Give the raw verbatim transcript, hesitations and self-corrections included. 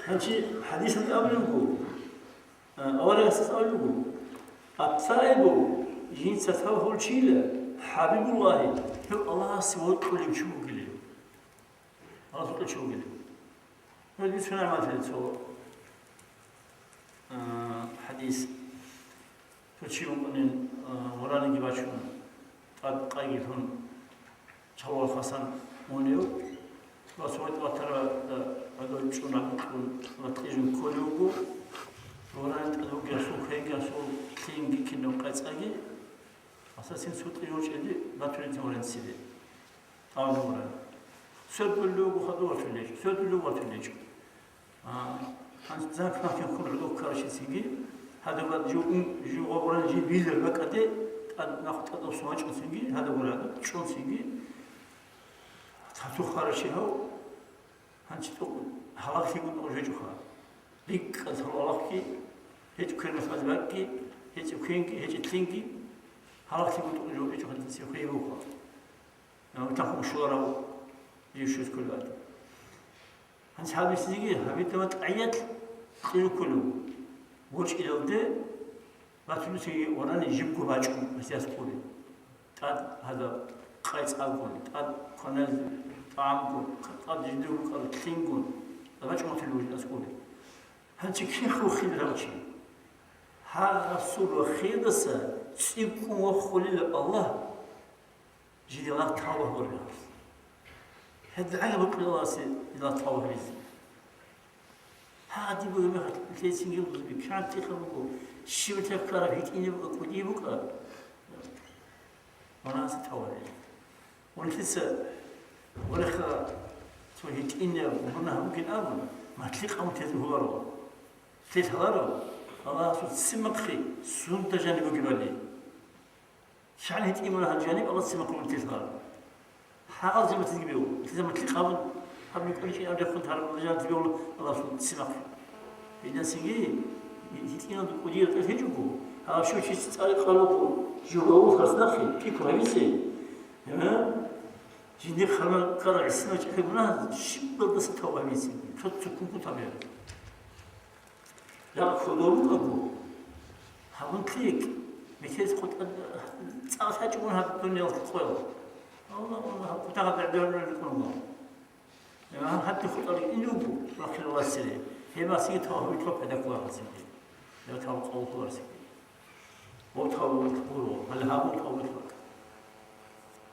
Гьанчи хӀадисалда абулеб буго, а, аварагасда абулеб буго, ат-таибу, жинца тавбу гьабулев чийила, хӀабибуллагьи, гьев Аллагьасе вокьулев чи вугилев. Аллагьасе вокьулев чи вугилев. Гьеб дицун гӀамаллъи цо, а, хӀадис. Цо чи вукӀунин, а, вораниги бачун, тӀад къайги лъун, чавал хасан унев, ва цо ватара гӀодов чӀун гьабикьун ва кьижун кколев вуго, ворани тӀад вугев асул квенги асул лъимги кинаб къецӀаги, асасин сутӀи йорчӀеги батулин воран циде. Авна вара. Свердулев вуго хадув ватулечӀо, свердулев ватулечӀо. А, гьанже занг нахъе хьун гӀодов ккаращинцинги, гьадаб жив ун-, жив гъобран жив билер бакӀаде, тӀад нахъ тӀадаб сумачӀунцинги, гьадаб вара чӀунцинги, тату хваращи гьав, гьанчи тӀокӀ гьалаглъи гутӀун жечӀоха. РикӀкӀад гьалалахъги, гьечӀ квен масалги, гьечӀ квенги, гьечӀ лъинги, гьалаглъи гутӀун жо-, жечӀоха, дица хвей буха. Гьав тахун щоларав жив щвез кколеб. Гьанже гьаб мисниги гьабитӀа ва тӀайялъ кьижуккулев. ВорчӀилалде батулесиги варани жибго бачӀун гьесие аскӀуле. ТӀад гьадаб къайцӀагун, тӀад кваназе тӀагӀамгун, тӀад жиндир букӀараб лъингун, бачӀун батулев вугин аскӀуле. Гьанчи кин хурхиларав чи? Гьагъасул рахъидаса цӀикӀкӀун вахъулила Аллагь. Жидер лагъ тавба гьабураб. Гьеб дугӀа гьабулеб Аллагьасе жидер лагъ тавба гьабизе. Гьадин буго мехалъ лъецин гьев буго, кантихъа буго, щиб лъехъараб гьитӀинаб букӀа, кӀудияб букӀа. Ванаса тавба гьабизе. Унлъица, вареха, цо гьитӀинаб гьунагь бугин абун, матлъи къавму тезе гьуларо. Лъелъ гьаларо, Аллагьасул ццин махъи сунда жаниб бугебали. КигӀан гьитӀинаб гьал жаниб Аллагьас ццин махъулеб телъала. Гьагъал заматизги бегьула. Лъизамат лъикъабун гьаб микӀуличӀин абрехун тараб жанатизе бегьула Аллагьасул ццин махъ. Гьединасиги гьитӀинал кӀудиял тӀад гьечӀого, гьаб щив чи цӀар къалуго, жугьавул хаснахъе, пикру гьабизе. Гьа? Жиндир хъана ккарал гӀисинал чӀахӀи мунагь, щибалдаса тавба гьабизе. Цо-, цо ккун ккун тавба гьабизе. Жакъа кодор рукӀаго, гьабун лъикӀ, мекерис хутӀа-, цӀакъ гьачӀун гьаб дуниял къоял. Аллагь, Аллагь, гьаб кутакаб бегӀбегьулел рикӀкӀунаго. Гьеб гьанже гьатӀи хутӀа рикӀкӀин руго, рахъин вацлъизе. Гьеб асиги тавбу гьабичӀо педакуларасинги. Я тавбу къабул кколарасинги. Гьеб тавбу гьабулеб гуро, гьале гьабун тавбу гьабулеб.